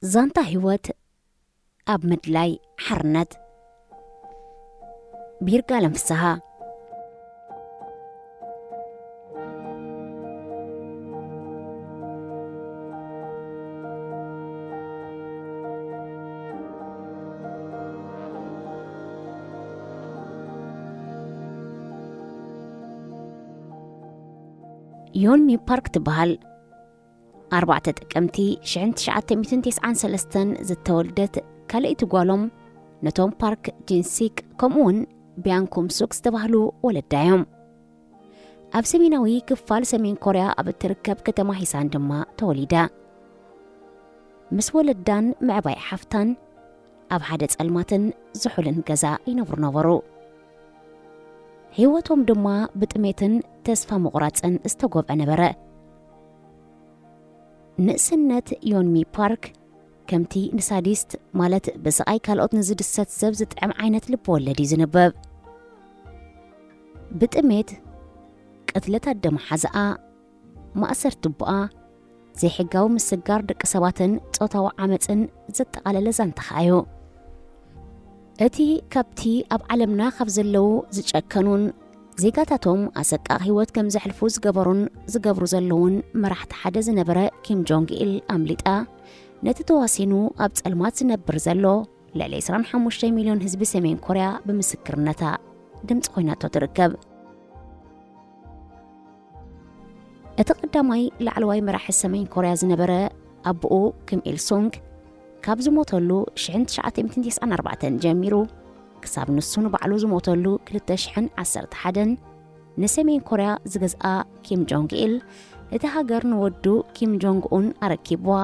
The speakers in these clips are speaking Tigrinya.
ዛንታ ህይወት ኣብ ምድላይ ሓርነት። ቢርጋለም ፍስሃ። ዮንሚ ፓርክ ትበሃል። ኣርባዕተ ጥቅምቲ ሽሕን ትሽዓተ ሚእትን ተስዓን ሰለስተን ዝተወልደት ካልኣይቲ ጓሎም ነቶም ፓርክ ጂንሲክ ከምኡውን ቢያንኩም ሱክ ዝተባህሉ ወለዳ እዮም። ኣብ ሰሜናዊ ክፋል ሰሜን ኮርያ ኣብ እትርከብ ከተማ ሂሳን ድማ ተወሊዳ። ምስ ወለዳን ምዕባይ ሓፍታን ኣብ ሓደ ጸልማትን ዝሑልን ገዛ ይነብሩ ነበሩ። ህይወቶም ድማ ብጥሜትን ተስፋ ምቑራጽን ዝተጎብዐ ነበረ። ንእስነት ዮንሚ ፓርክ ከምቲ ንሳዲስት ማለት ብስቓይ ካልኦት ንዝድሰት ሰብ ዝጥዕም ዓይነት ልቢ ወለድ እዩ ዝንበብ። ብጥሜት፣ ቅትለት ኣደ መሓዝኣ፣ ማእሰርቲ ኣቦኣ፣ ዘይሕጋዊ ምስጋር ደቂ ሰባትን ጾታዊ ዓመጽን ዘጠቓለለ ዛንታ ኸኣ እዩ። እቲ ካብቲ ኣብ ዓለምና ካብ ዘለዉ ዝጨከኑን ዜጋታቶም ኣሰቃቂ ህይወት ከም ዘሕልፉ ዝገበሩን ዝገብሩ ዘለውን መራሕቲ ሓደ ዝነበረ ኪም ጆንግ ኢል ኣምሊጣ፣ ነቲ ተዋሲኑ ኣብ ጸልማት ዝነብር ዘሎ ልዕሊ ዕስራን ሓሙሽተ ሚልዮን ህዝቢ ሰሜን ኮርያ ብምስክርነታ ድምጺ ኮይናቶ ትርከብ። እቲ ቀዳማይ ላዕለዋይ መራሒ ሰሜን ኮርያ ዝነበረ ኣቦኡ ኪም ኢል ሱንግ ካብ ዝሞተሉ ሽሕን ትሽዓተ ሚእትን ተስዓን ኣርባዕተን ጀሚሩ ክሳብ ንሱ ንባዕሉ ዝሞተሉ ክልተ ሽሕን ዓሰርተ ሓደን ንሰሜን ኮርያ ዝገዝኣ ኪም ጆንግ ኢል፣ እቲ ሃገር ንወዱ ኪም ጆንግ ኡን ኣረኪብዋ፣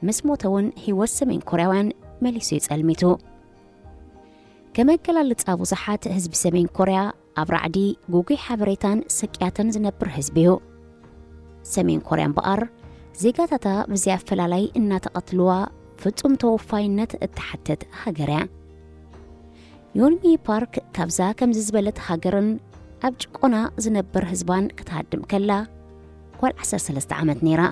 ምስ ሞተ እውን ህይወት ሰሜን ኮርያውያን መሊሱ እዩ ጸልሚቱ። ከም ኣገላልጻ ብዙሓት፣ ህዝቢ ሰሜን ኮርያ ኣብ ራዕዲ፣ ጉጉይ ሓበሬታን ስቅያትን ዝነብር ህዝቢ እዩ። ሰሜን ኮርያ እምበኣር ዜጋታታ ብዘይ ኣፈላላይ እናተቐትልዋ ፍጹም ተወፋይነት እትሓትት ሃገር እያ። ዮንሚ ፓርክ ካብዛ ከምዚ ዝበለት ሃገርን ኣብ ጭቆና ዝነብር ህዝባን ክትሃድም ከላ ጓል ዓሰርተ ሰለስተ ዓመት ነይራ።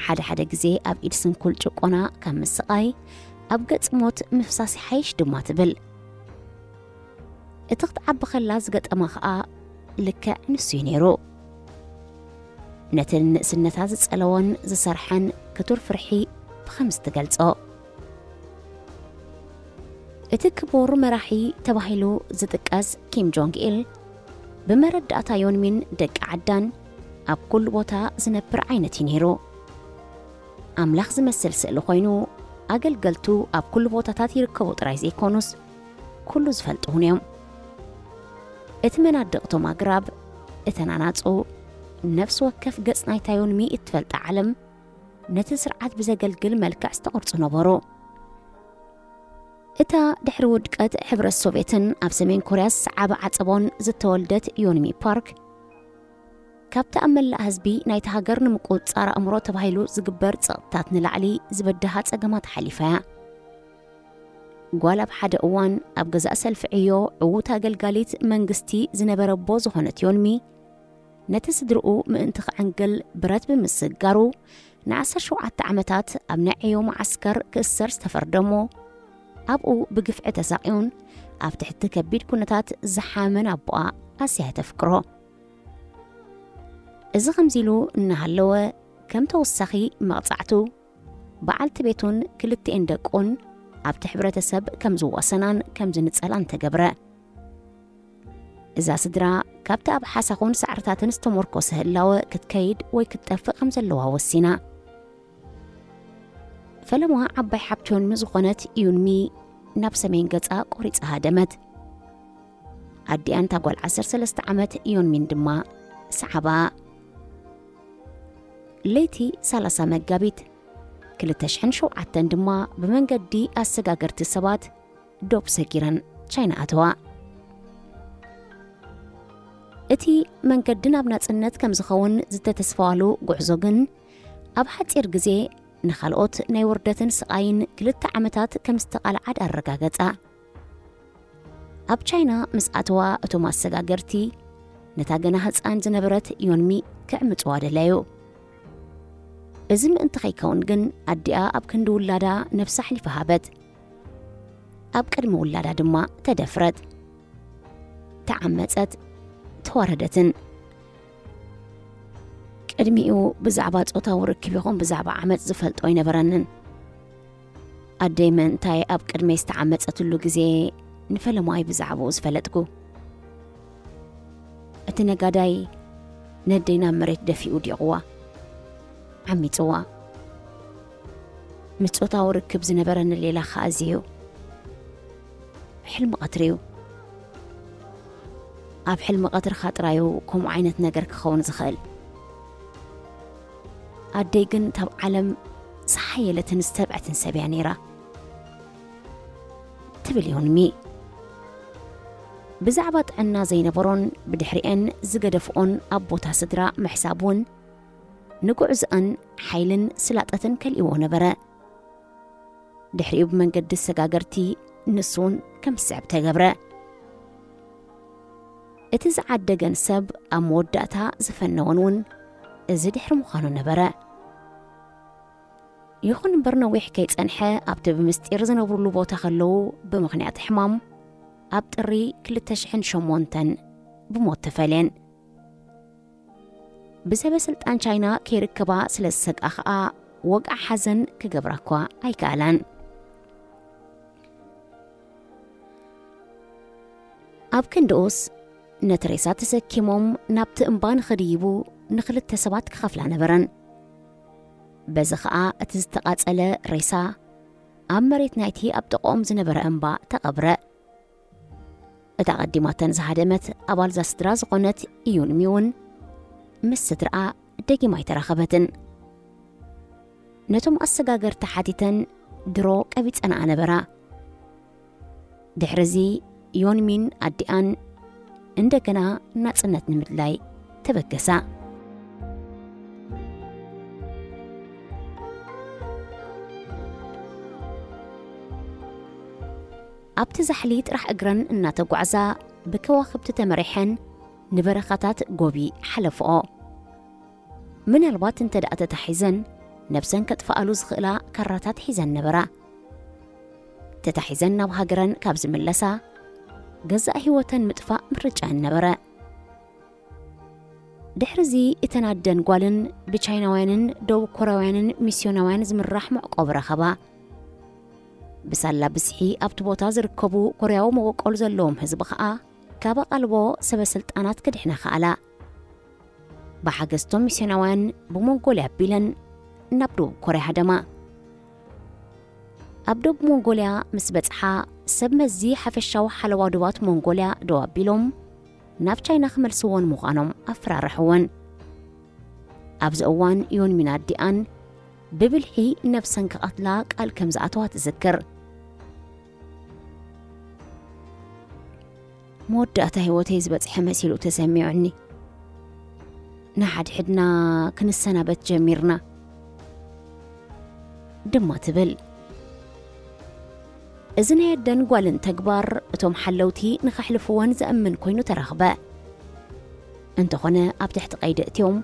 ሓደ ሓደ ግዜ ኣብ ኢድ ስንኩል ጭቆና ካብ ምስቓይ ኣብ ገጽ ሞት ምፍሳስ ይሓይሽ ድማ ትብል። እቲ ክትዓቢ ከላ ዝገጠማ ኸኣ ልክዕ ንሱ እዩ ነይሩ። ነቲ ንንእስነታ ዝጸለወን ዝሰርሐን ክቱር ፍርሒ ብኸምዚ ትገልጾ። እቲ ክቡር መራሒ ተባሂሉ ዝጥቀስ ኪም ጆንግ ኢል፣ ብመረዳእታ ዮንሚን ደቂ ዓዳን ኣብ ኩሉ ቦታ ዝነብር ዓይነት እዩ ነይሩ። ኣምላኽ ዝመስል ስእሊ ኮይኑ፣ ኣገልገልቱ ኣብ ኩሉ ቦታታት ይርከቡ ጥራይ ዘይኮኑስ፣ ኩሉ ዝፈልጡ እውን እዮም። እቲ መናድቕ እቶም ኣግራብ፣ እተን ኣናጹ፣ ነፍሲ ወከፍ ገጽ ናይታ ዮንሚ እትፈልጣ ዓለም፣ ነቲ ስርዓት ብዘገልግል መልክዕ ዝተቐርጹ ነበሩ። እታ ድሕሪ ውድቀት ሕብረት ሶቭየትን ኣብ ሰሜን ኮርያ ዝሰዓበ ዓጸቦን ዝተወልደት ዮንሚ ፓርክ፣ ካብቲ ኣብ መላእ ህዝቢ ናይቲ ሃገር ንምቁጽጻር ኣእምሮ ተባሂሉ ዝግበር ጸቕጥታት ንላዕሊ ዝበድሃ ጸገማት ሓሊፋ እያ። ጓል ኣብ ሓደ እዋን ኣብ ገዛእ ሰልፊ ዕዮ ዕዉት ኣገልጋሊት መንግስቲ ዝነበረ ኣቦ ዝኾነት ዮንሚ፣ ነቲ ስድርኡ ምእንቲ ክዕንግል ብረት ብምስጋሩ፣ ንዓሰርተ ሸውዓተ ዓመታት ኣብ ናይ ዕዮ መዓስከር ክእሰር ዝተፈርደ እሞ፣ ኣብኡ ብግፍዒ ተሳቕዩን ኣብ ትሕቲ ከቢድ ኩነታት ዝሓመመን ኣቦኣ ኣዝያ እያ ተፍቅሮ። እዚ ከምዚ ኢሉ እናሃለወ፣ ከም ተወሳኺ መቕጻዕቱ፣ በዓልቲ ቤቱን ክልቲኤን ደቁን ኣብቲ ሕብረተሰብ ከም ዝዋሰናን ከም ዝንጸላን ተገብረ። እዛ ስድራ ካብቲ ኣብ ሓሳኹን ሳዕርታትን ዝተመርኮሰ ህላወ ክትከይድ ወይ ክትጠፍእ ከም ዘለዋ ወሲና። ፈለማ ዓባይ ሓብቲ ዮንሚ ዝኾነት ዩንሚ ናብ ሰሜን ገጻ ቆሪጻ ሃደመት። ኣዲኣን እታ ጓል ዓሰርተ ሰለስተ ዓመት ዮንሚን ድማ ሰዓባ። ለይቲ ሰላሳ መጋቢት ክልተ ሽሕን ሸውዓተን ድማ ብመንገዲ ኣሰጋገርቲ ሰባት ዶብ ሰጊረን ቻይና ኣተዋ። እቲ መንገዲ ናብ ናጽነት ከም ዝኸውን ዝተተስፋዋሉ ጉዕዞ ግን ኣብ ሓጺር ግዜ ንኻልኦት ናይ ውርደትን ስቓይን ክልተ ዓመታት ከም ዝተቓልዓ ኣረጋገጻ። ኣብ ቻይና ምስ ኣተዋ እቶም ኣሰጋገርቲ ነታ ገና ህጻን ዝነበረት ዮንሚ ክዕምጽዋ ደለዩ። እዚ ምእንቲ ከይከውን ግን ኣዲኣ ኣብ ክንዲ ውላዳ ነብሳ ኣሕሊፋ ሃበት። ኣብ ቅድሚ ውላዳ ድማ ተደፍረት፣ ተዓመጸት፣ ተዋረደትን። ቅድሚኡ ብዛዕባ ጾታዊ ርክብ ይኹን ብዛዕባ ዓመጽ ዝፈልጦ ኣይነበረንን። ኣደይ ምእንታይ ኣብ ቅድመይ ዝተዓመጸትሉ ግዜ ንፈለማይ ብዛዕባኡ ዝፈለጥኩ። እቲ ነጋዳይ ነደይ ናብ መሬት ደፊኡ ዲቕዋ፣ ዓሚጽዋ። ምስ ጾታዊ ርክብ ዝነበረኒ ሌላ ከኣ እዚ እዩ። ሕልሚ ቀትሪ እዩ። ኣብ ሕልሚ ቀትርኻ ጥራዩ ከምኡ ዓይነት ነገር ክኸውን ዝኽእል። ኣደይ ግን እታ ኣብ ዓለም ዝሓየለትን ዝተብዐትን ሰብ እያ ነይራ፣ ትብል ዮንሚ። ብዛዕባ ጥዕና ዘይነበሮን ብድሕሪኤን ዝገደፍኦን ኣብ ቦታ ስድራ ምሕሳብ እውን ንጉዕዝኣን ሓይልን ስላጠትን ከልእዎ ነበረ። ድሕሪኡ ብመንገዲ ሰጋገርቲ ንሱ እውን ከም ዝስዕብ ተገብረ። እቲ ዝዓደገን ሰብ ኣብ መወዳእታ ዝፈነወን እውን እዚ ድሕሪ ምዃኑ ነበረ። ይኹን እምበር ነዊሕ ከይጸንሐ ኣብቲ ብምስጢር ዝነብሩሉ ቦታ ከለዉ ብምኽንያት ሕማም ኣብ ጥሪ ክልተ ሽሕን ሸሞንተን ብሞት ተፈልየን። ብሰበ ስልጣን ቻይና ከይርከባ ስለ ዝሰግኣ ኸኣ ወግዓ ሓዘን ክገብራ እኳ ኣይከኣላን። ኣብ ክንድኡስ ነቲ ሬሳ ተሰኪሞም ናብቲ እምባ ንኽድይቡ ንኽልተ ሰባት ክኸፍላ ነበረን። በዚ ኸኣ እቲ ዝተቓጸለ ሬሳ ኣብ መሬት ናይቲ ኣብ ጥቕኦም ዝነበረ እምባ ተቐብረ። እታ ቀዲማተን ዝሃደመት ኣባልዛ ስድራ ዝኾነት ኢዩንሚ እውን ምስ ስድራኣ ደጊማ ኣይተራኸበትን። ነቶም ኣሰጋገርቲ ሓቲተን ድሮ ቀቢጸንኣ ነበራ። ድሕርዚ ዮንሚን ኣዲኣን እንደገና ናጽነት ንምድላይ ተበገሳ። ኣብቲ ዛሕሊ ጥራሕ እግረን እናተጓዕዛ ብከዋኽብቲ ተመሪሐን ንበረኻታት ጎቢ ሓለፍኦ። ምናልባት እንተ ደኣ ተታሒዘን ነብሰን ከጥፍኣሉ ዝኽእላ ካራታት ሒዘን ነበራ። ተታሒዘን ናብ ሃገረን ካብ ዝምለሳ ገዛእ ህይወተን ምጥፋእ ምርጫን ነበረ። ድሕርዚ እተን ኣደን ጓልን ብቻይናውያንን ደቡብ ኮርያውያንን ሚስዮናውያን ዝምራሕ መዕቆቢ ረኸባ። ብሳላ ብዝሒ ኣብቲ ቦታ ዝርከቡ ኮርያዊ መበቆል ዘለዎም ህዝቢ ኸኣ ካብ ኣቓልቦ ሰበ ስልጣናት ክድሕና ኸኣላ። ብሓገዝቶም ሚስዮናውያን ብሞንጎልያ ኣቢለን ናብ ደቡብ ኮርያ ሃደማ። ኣብ ደቡብ ሞንጎልያ ምስ በጽሓ ሰብ መዚ ሓፈሻዊ ሓለዋ ዶባት ሞንጎልያ ደው ኣቢሎም ናብ ቻይና ክመልስወን ምዃኖም ኣፈራርሕወን። ኣብዚ እዋን ዮንሚን ኣዲኣን ብብልሒ ነብሰን ክቐትላ ቃል ከም ዝኣተዋ ትዝክር። መወዳእታ ህይወተይ ዝበጽሐ መሲሉ ተሰሚዑኒ። ንሓድሕድና ክንሰናበት ጀሚርና ድማ ትብል። እዚ ናይ ኣደን ጓልን ተግባር እቶም ሓለውቲ ንኸሕልፍወን ዘእምን ኮይኑ ተረኽበ። እንተኾነ ኣብ ትሕቲ ቀይዲ እትዮም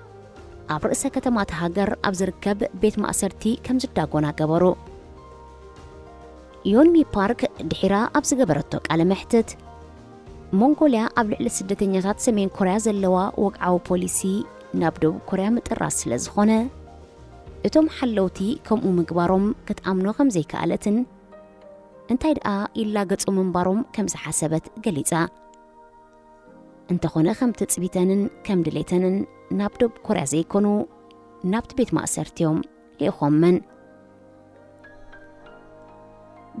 ኣብ ርእሰ ከተማ እታ ሃገር ኣብ ዝርከብ ቤት ማእሰርቲ ከም ዝዳጎና ገበሩ። ዮንሚ ፓርክ ድሒራ ኣብ ዝገበረቶ ቃለ መሕትት፣ ሞንጎልያ ኣብ ልዕሊ ስደተኛታት ሰሜን ኮርያ ዘለዋ ወግዓዊ ፖሊሲ ናብ ደቡብ ኮርያ ምጥራዝ ስለ ዝኾነ፣ እቶም ሓለውቲ ከምኡ ምግባሮም ክትኣምኖ ከም ዘይከኣለትን እንታይ ደኣ ይላገጹ ምንባሮም ከም ዝሓሰበት ገሊጻ። እንተኾነ ከም ትጽቢተንን ከም ድሌተንን ናብ ደቡብ ኮርያ ዘይኮኑ ናብቲ ቤት ማእሰርቲዮም ልኢኾመን።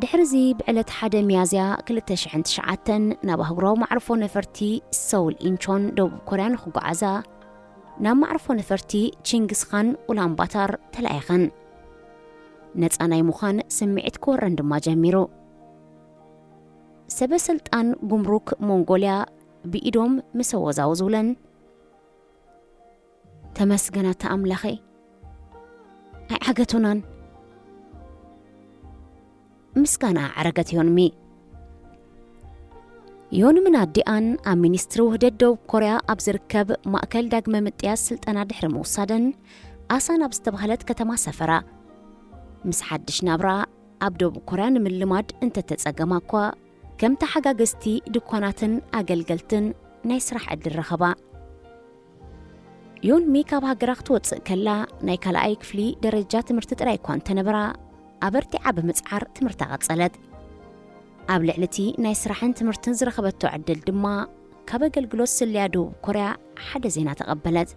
ድሕርዚ ብዕለት ሓደ ሚያዝያ ክልተ ሽሕን ትሽዓተን ናብ ኣህጉራዊ ማዕርፎ ነፈርቲ ሰውል ኢንቾን ደቡብ ኮርያ ንኽጓዓዛ ናብ ማዕርፎ ነፈርቲ ቺንግስኻን ኡላምባታር ተላኢኸን። ነጻ ናይ ምዃን ስምዒት ክወረን ድማ ጀሚሩ። ሰበ ስልጣን ጉምሩክ ሞንጎልያ ብኢዶም ምስ ኣወዛወዙለን፣ "ተመስገን ኣታ ኣምላኸይ፣ ኣይዓገቱናን!" ምስጋና ኣዕረገት ዮንሚ። ዮንምን ኣዲኣን ኣብ ሚኒስትሪ ውህደት ደቡብ ኮርያ ኣብ ዝርከብ ማእከል ዳግመ ምጥያስ ስልጠና ድሕሪ ምውሳደን፣ ኣሳን ኣብ ዝተባህለት ከተማ ሰፈራ። ምስ ሓድሽ ናብራ ኣብ ደቡብ ኮርያ ንምልማድ እንተተጸገማ እኳ፣ ከም ተሓጋገዝቲ ድኳናትን ኣገልገልትን ናይ ስራሕ ዕድል ረኸባ። ዮንሚ ካብ ሃገራ ክትወጽእ ከላ፣ ናይ ካልኣይ ክፍሊ ደረጃ ትምህርቲ ጥራይ እኳ እንተነበራ፣ ኣበርቲዓ ብምጽዓር ትምህርታ ቀጸለት። ኣብ ልዕሊ እቲ ናይ ስራሕን ትምህርትን ዝረኸበቶ ዕድል ድማ፣ ካብ ኣገልግሎት ስለያ ደቡብ ኮርያ ሓደ ዜና ተቐበለት።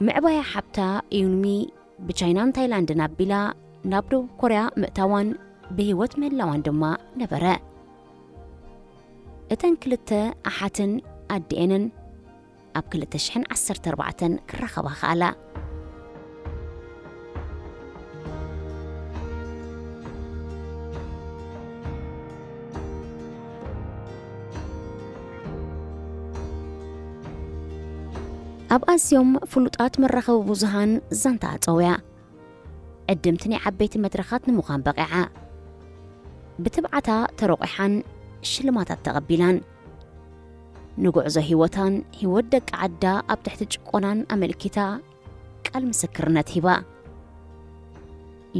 ምዕባያ ሓብታ ዩንሚ ብቻይናን ታይላንድን ኣቢላ ናብ ደቡብ ኮርያ ምእታዋን ብህይወት ምህላዋን ድማ ነበረ። እተን ክልተ ኣሓትን ኣዲኤንን ኣብ ክልተ ሽሕን ዓሰርተ ኣርባዕተን ክራኸባ ከኣላ። ኣብ ኣዝዮም ፍሉጣት መራኸቢ ብዙሃን ዛንታ ኣጸውያ። ዕድምቲ ናይ ዓበይቲ መድረኻት ንምዃን በቒዓ። ብትብዓታ ተሮቒሓን ሽልማታት ተቐቢላን። ንጉዕዞ ህይወታን ህይወት ደቂ ዓዳ ኣብ ትሕቲ ጭቆናን ኣመልኪታ ቃል ምስክርነት ሂባ።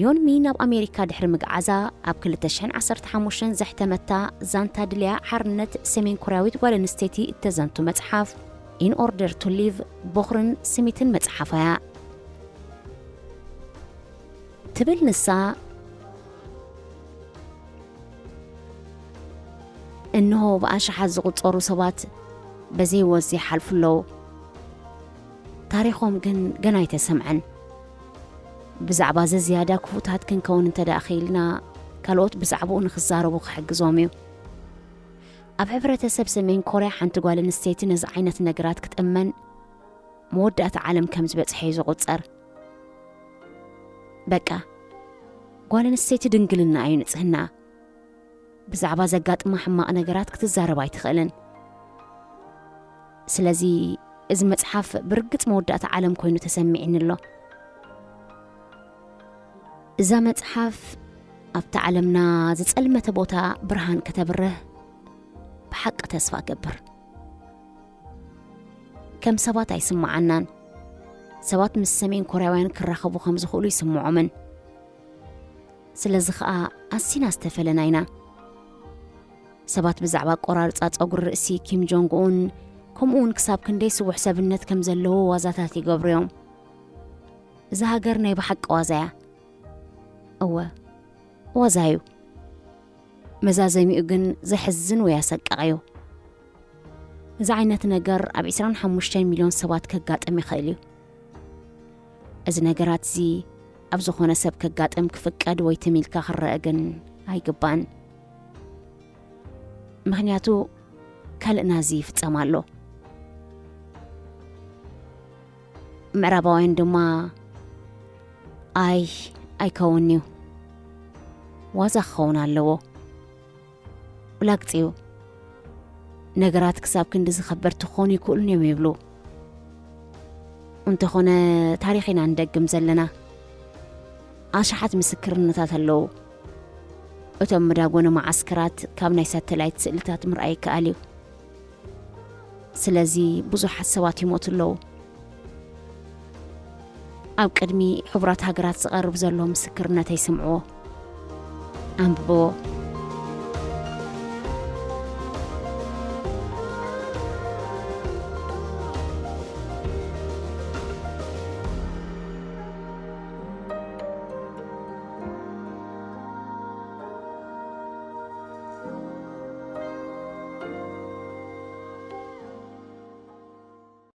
ዮንሚ ናብ ኣሜሪካ ድሕሪ ምግዓዛ፣ ኣብ ክልተ ሽሕን ዓሰርተ ሓሙሽተን ዘሕተመታ ዛንታ ድልያ ሓርነት ሰሜን ኮርያዊት ጓል ኣንስተይቲ እተዘንቱ መጽሓፍ፣ In Order to Live፣ ቦኽርን ስሚትን መጽሓፋ እያ። ትብል ንሳ፣ እንሆ ብኣሽሓት ዝቑጸሩ ሰባት በዚ ህይወት እዚ ይሓልፉ ኣለዉ። ታሪኾም ግን ገና ኣይተሰምዐን። ብዛዕባ እዚ ዝያዳ ክፉታት ክንከውን እንተ ደኣ ኽኢልና፣ ካልኦት ብዛዕባኡ ንኽዛረቡ ክሕግዞም እዩ። ኣብ ሕብረተሰብ ሰሜን ኮርያ ሓንቲ ጓል ኣንስተይቲ ነዚ ዓይነት ነገራት ክትእመን መወዳእታ ዓለም ከም ዝበጽሐ እዩ ዝቑጸር። በቃ፣ ጓል ኣንስተይቲ ድንግልና እዩ ንጽህና። ብዛዕባ ዘጋጥማ ሕማቕ ነገራት ክትዛረብ ኣይትኽእልን። ስለዚ፣ እዚ መጽሓፍ ብርግጽ መወዳእታ ዓለም ኮይኑ ተሰሚዕኒ ኣሎ። እዛ መጽሓፍ ኣብታ ዓለምና ዝጸልመተ ቦታ ብርሃን ከተብርህ ብሓቂ ተስፋ እገብር። ከም ሰባት ኣይስምዓናን። ሰባት ምስ ሰሜን ኮርያውያን ክራኸቡ ከም ዝኽእሉ ይስምዖምን። ስለዚ ኸኣ ኣዚና ዝተፈለና ኢና። ሰባት ብዛዕባ ኣቆራርጻ ጸጉሪ ርእሲ ኪም ጆንግ ኡን፣ ከምኡ እውን ክሳብ ክንደይ ስቡሕ ሰብነት ከም ዘለዎ ዋዛታት ይገብሩ እዮም። እዛ ሃገር ናይ ብሓቂ ዋዛ እያ። እወ፣ ዋዛ እዩ። መዛዘሚኡ ግን ዘሕዝን ወይ ኣሰቃቒ እዩ። እዚ ዓይነት ነገር ኣብ ዕስራን ሓሙሽተን ሚልዮን ሰባት ከጋጥም ይኽእል እዩ። እዚ ነገራት እዚ ኣብ ዝኾነ ሰብ ከጋጥም ክፍቀድ ወይ ትም ኢልካ ክረአ ግን ኣይግባእን። ምኽንያቱ ካልእ ናዚ ይፍጸም ኣሎ። ምዕራባውያን ድማ ኣይ ኣይከውን እዩ፣ ዋዛ ክኸውን ኣለዎ። ብላግጺኡ ነገራት ክሳብ ክንዲ ዝኸበድቲ ክኾኑ ይክእሉን እዮም ይብሉ። እንተኾነ ታሪኽ ኢና ንደግም ዘለና። ኣሽሓት ምስክርነታት ኣለዉ። እቶም መዳጎኒ መዓስከራት ካብ ናይ ሳተላይት ስእልታት ምርኣይ ይከኣል እዩ። ስለዚ ብዙሓት ሰባት ይሞቱ ኣለዉ። ኣብ ቅድሚ ሕቡራት ሃገራት ዝቐርብ ዘሎ ምስክርነተይ ስምዕዎ። ኣንብብዎ።